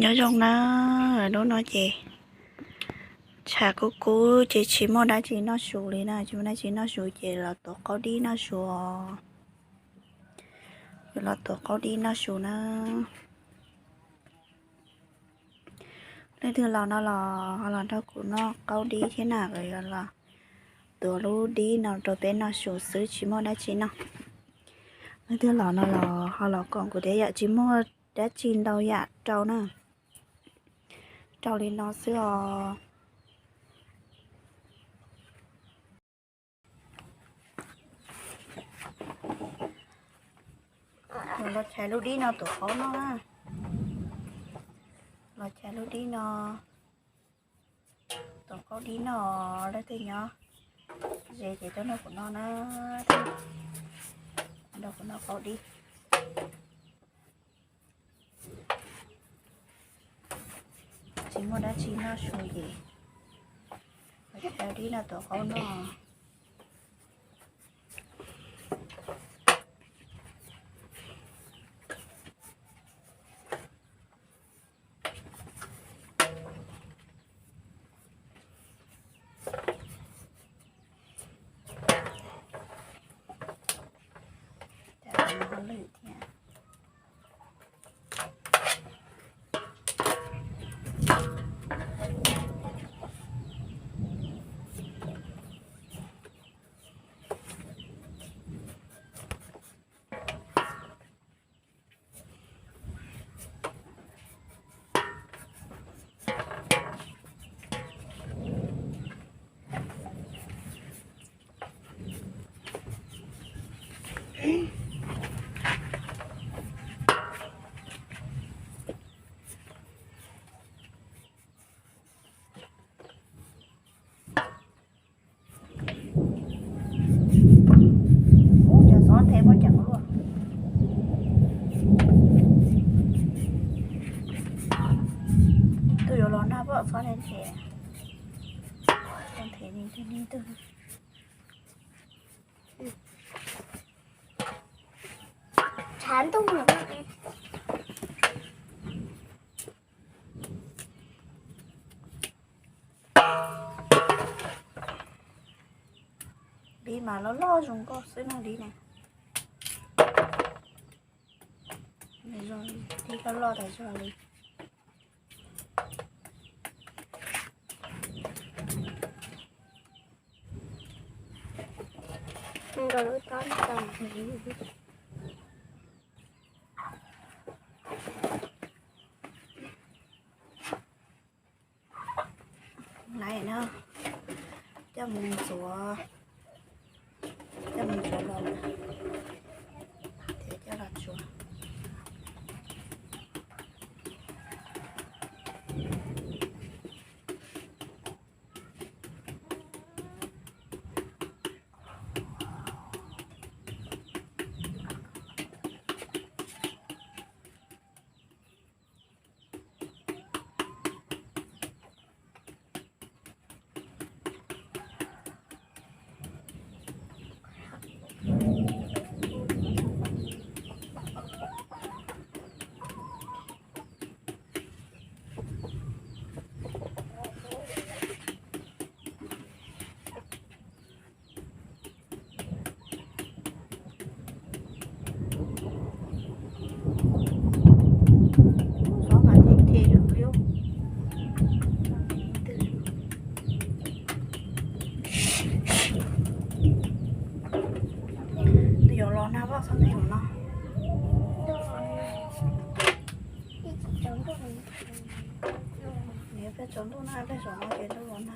Nyob zoo na, hnub no ces tshav kub kub ces tsis muaj dab tsi noj su li na, tsis muaj dab tsi noj su ces los tuav qaub dib noj su. Yuav los tuav qaub dib noj su na. Leej twg los no los ho los nrog kuv noj qaub dib thiab na, yuav los tuav lub dib no rau peb noj su xwb tsis muaj dab tsi noj. Leej twg los no los ho los koom kuv thiab yom, tsis muaj dab tsi ntau yam rau na, rau li no xwb os. Los chais lub dib no tuav qaub noj na. Los chais lub dib no tuav qaub dib noj, leej twg nyob ze ces tuaj nrog kuv noj na, nrog kuv noj qaub dib. Tsis muaj dab tsi noj su ces los chais dib no tuav qaub noj. Ub, cov xob nthe pob ceem luaj. Twb yuav los nag pob xob nthe nthe. Nthe nthe nthe nthe. Tshav ntuj. Dib mas loj loj zoo nkauj xwb no dib ne. Dib loj loj tas zog li. Laiv no coj mus ntxuav, coj mus ntxuav los, thiab coj los tsuav. Xob mas nthe nthe lawm. Twb yuav los nag pob xob nthe no. Peb tsaus ntuj na, peb zaum no ces ntuj los nag.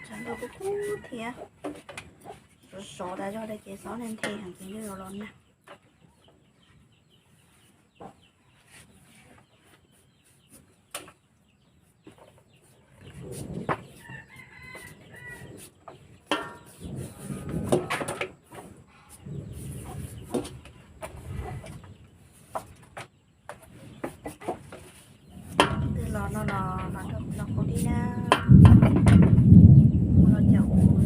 Tsaus ntuj kub kub thiab, sov sov tas zog li ces xob nthe nthe heev ces ntuj yuav los nag. Twb Los no los los rau los kuv dib na. Los caum kuv,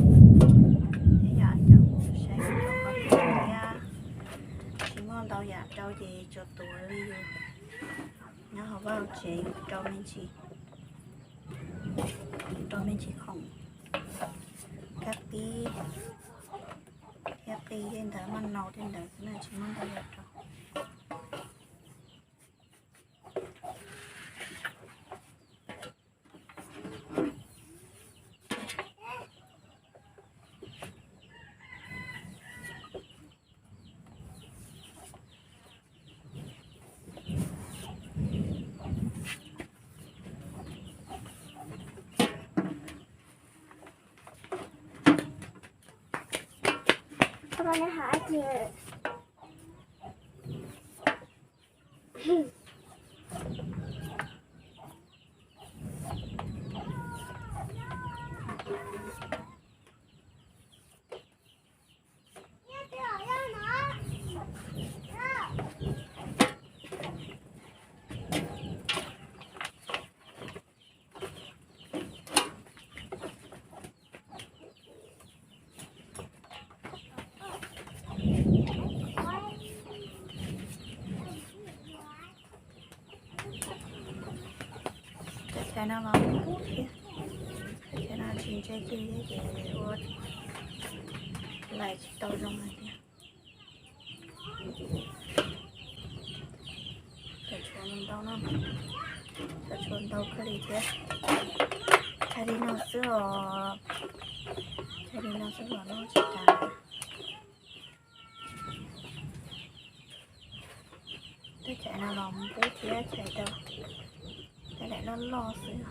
ib yam caum kuv saib rau qhov tias tsis muaj ntau yam rau ces tsuas tuav li yus nyob hauv vaj hauv tsev rau me ntsis, rau me ntsis khoom, kab pib thiab qij tej ntawd, maj nau tej ntawd xwb na, tsis muaj ntau yam rau. Cov chais no los kub thiab, cov chais no tsis ntse kiag thiab ces ua laim tsis tau zoo hais tiag. Cov tshuav ntau no, cov tshuav ntau kawg li thiab. Chais li no xwb os, chais li no xwb los noj tsis tas. Tej chais no los kub thiab, chais rau tej daim loj loj xwb.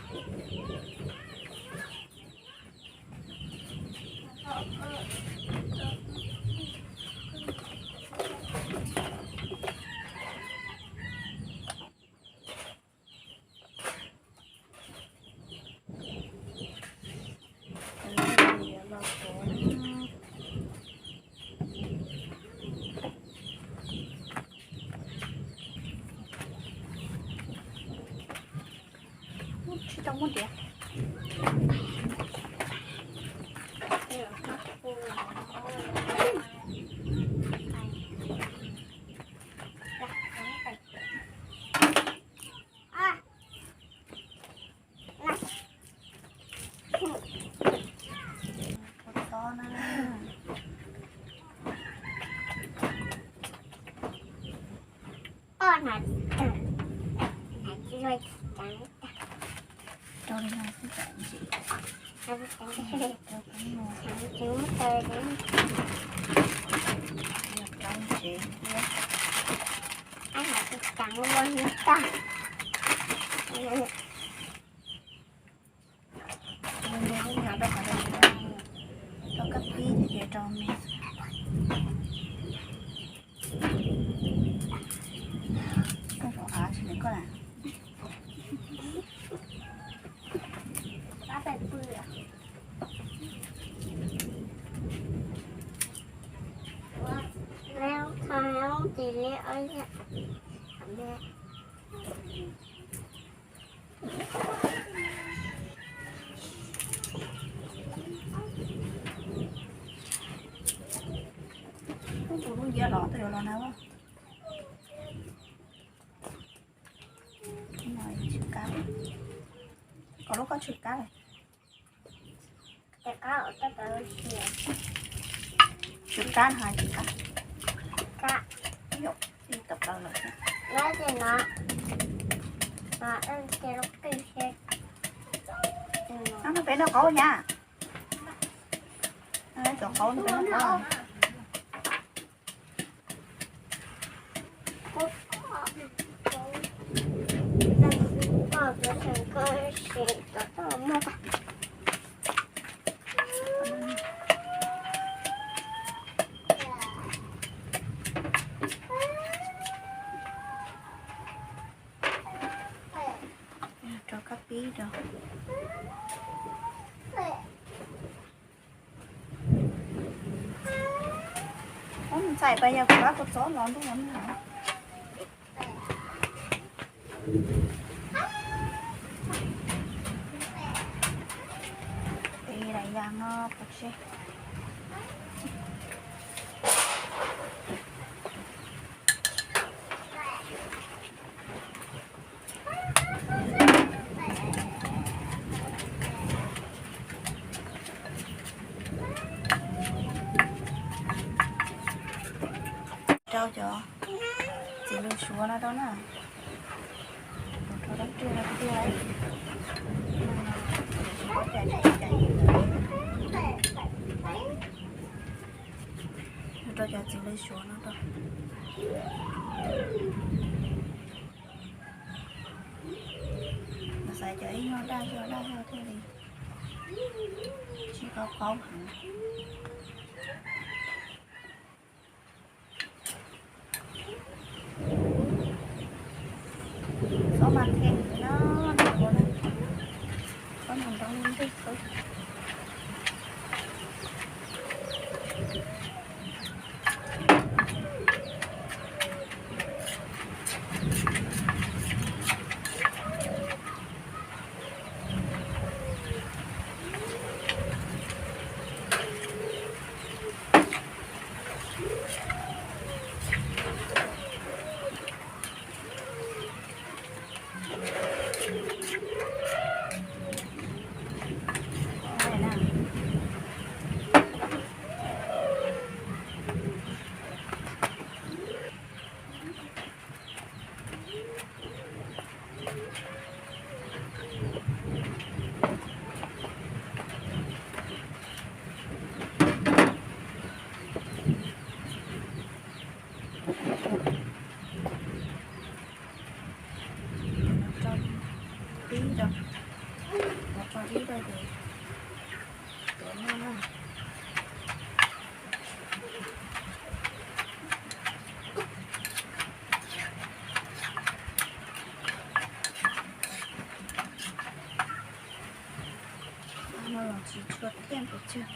Tsis tau muaj diav. Ua txob na. Oj, hnav tsis tau, hnav tsis tau, tsis tau. Rau li no xwb tsis, rau tsis muaj taw li. Rau tsev thiab. Ab, hnav tsis tau, ua li tag. Rau qhov rau kab pib ces rau me. Koj rau av tsis li koj na. Ab, pais pw. Lub tho lub ces li ob yam. Kuv lub nyiam los twb yuav los na. Tshwm kab, kom lub koj tshwm kab lawm. Tshwm kab no hais tshwm kab. Kab. Yog, ib tawm plaws lawm thiab. Lawv ces no, no peb noj qaub nyab. Cov qaub no peb noj qaub. Rau kab pib rau. Ub, ntxhais pas yog kuv pab kua txob los ntuj los na. Pov tseg. Rau cov txiv lws suav no rau na. Rau dab tsi no tiag. Rau cov txiv lws suav no rau. Mas xav cov ib nyuag daj zog daj zog thiaj li tsis qaub qaub heev. Xob mas kheej no, xob mas nroo ntwg xwb. Tso dib rau, tso dib rau ces tuav noj na. No los tsis tshua thiaj pes tsawg.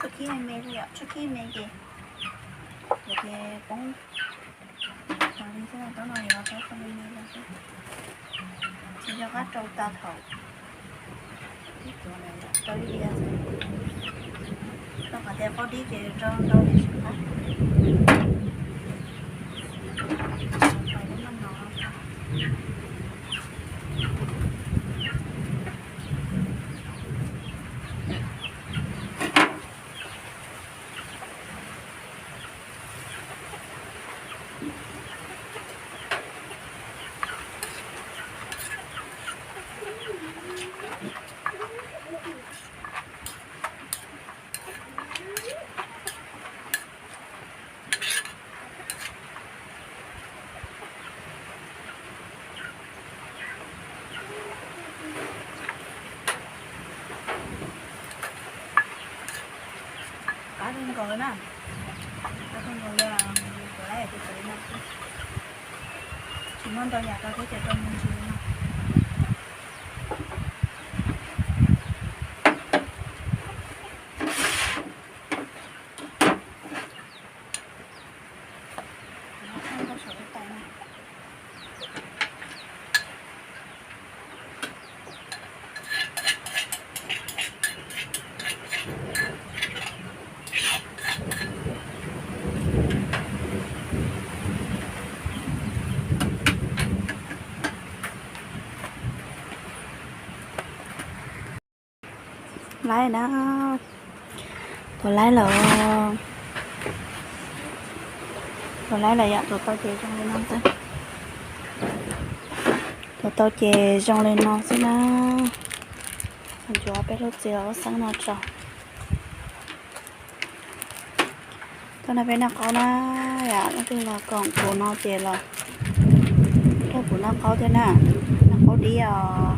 Tshuaj khib me me, tshuaj khib me ces, ces poob li xwb, rau no yog rau me me xwb, tsis nco qab rau tag thaum rau li diav xwb. Rau qhov tias qaub dib ces rau ntau li tsis qab. Qab kawg nkaus na, qab kawg nkaus li, kuv laib tus txiv no xwb, tsis muaj ntau yam rau thiab ces rau me ntsis no. Laib na, tuav laib lawm, tuav laib lawm yom, tuav tau ces zoo li no xwb, tuav tau ces zoo li no xwb na. Ntsuav peb lub txiv los lub xeeb no tso. Tuaj nrog peb noj qaub na, yam leej twg los koom kuv no ces los nrog kuv noj qaub thiab na, noj qaub dib os.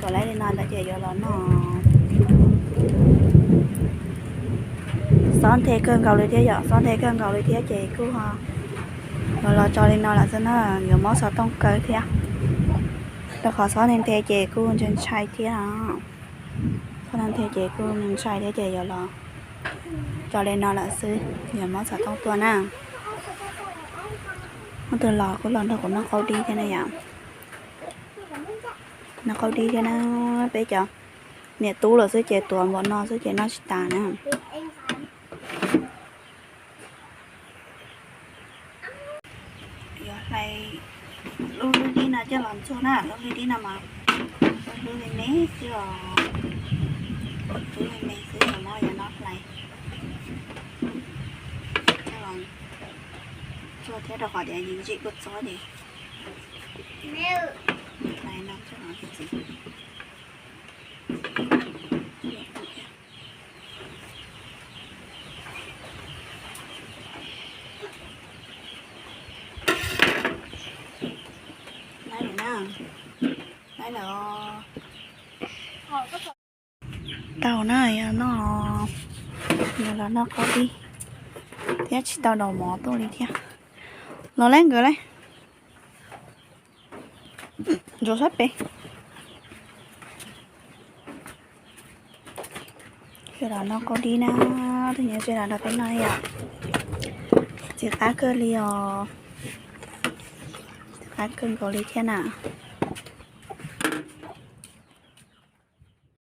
Tuav laib li no ntawd ces yuav los noj. Xob nthe kawg nkaus li thiab yom, xob nthe kawg nkaus li thiab ces kuj yuav los tso li no lawm xwb na, yuav muab xov tooj kaw thiab. Rau qhov xob nthe nthe ces kuj ntshai ntshai thiab. Xob nthe nthe ces kuj ntshai thiab ces yuav los tso li no lawm xwb, yuav muab xov tooj tua na. Muab tus los kuj los nrog kuv noj qaub dib thiab na yom. Noj qaub dib thiab na, peb cov niam tub lawm xwb ces tuav npaum no xwb ces noj tsis tas na. Yuav hlais lub hlwb dib no coj los ntxuag na, lub hlwb dib no mas hlwb me me xwb os, hlwb me me xwb, yuav no yuav no hlais coj los ntxuag thiab rau qhov tias ntsim kua txob ces hlais no coj los ntxiv. Laib lawm na, laib lawm os. Tau na, yog no, yog los noj qaub dib thiab tsis tau daus mov tuaj li thiab. Los lawm nkawd lawm, ntsuav sab pem. Sawv daws noj qaub dib na, tus nyob sawv daws nrog peb noj yom. Txiv qab kawg li os, txiv qab kawg nkaus li thiab na.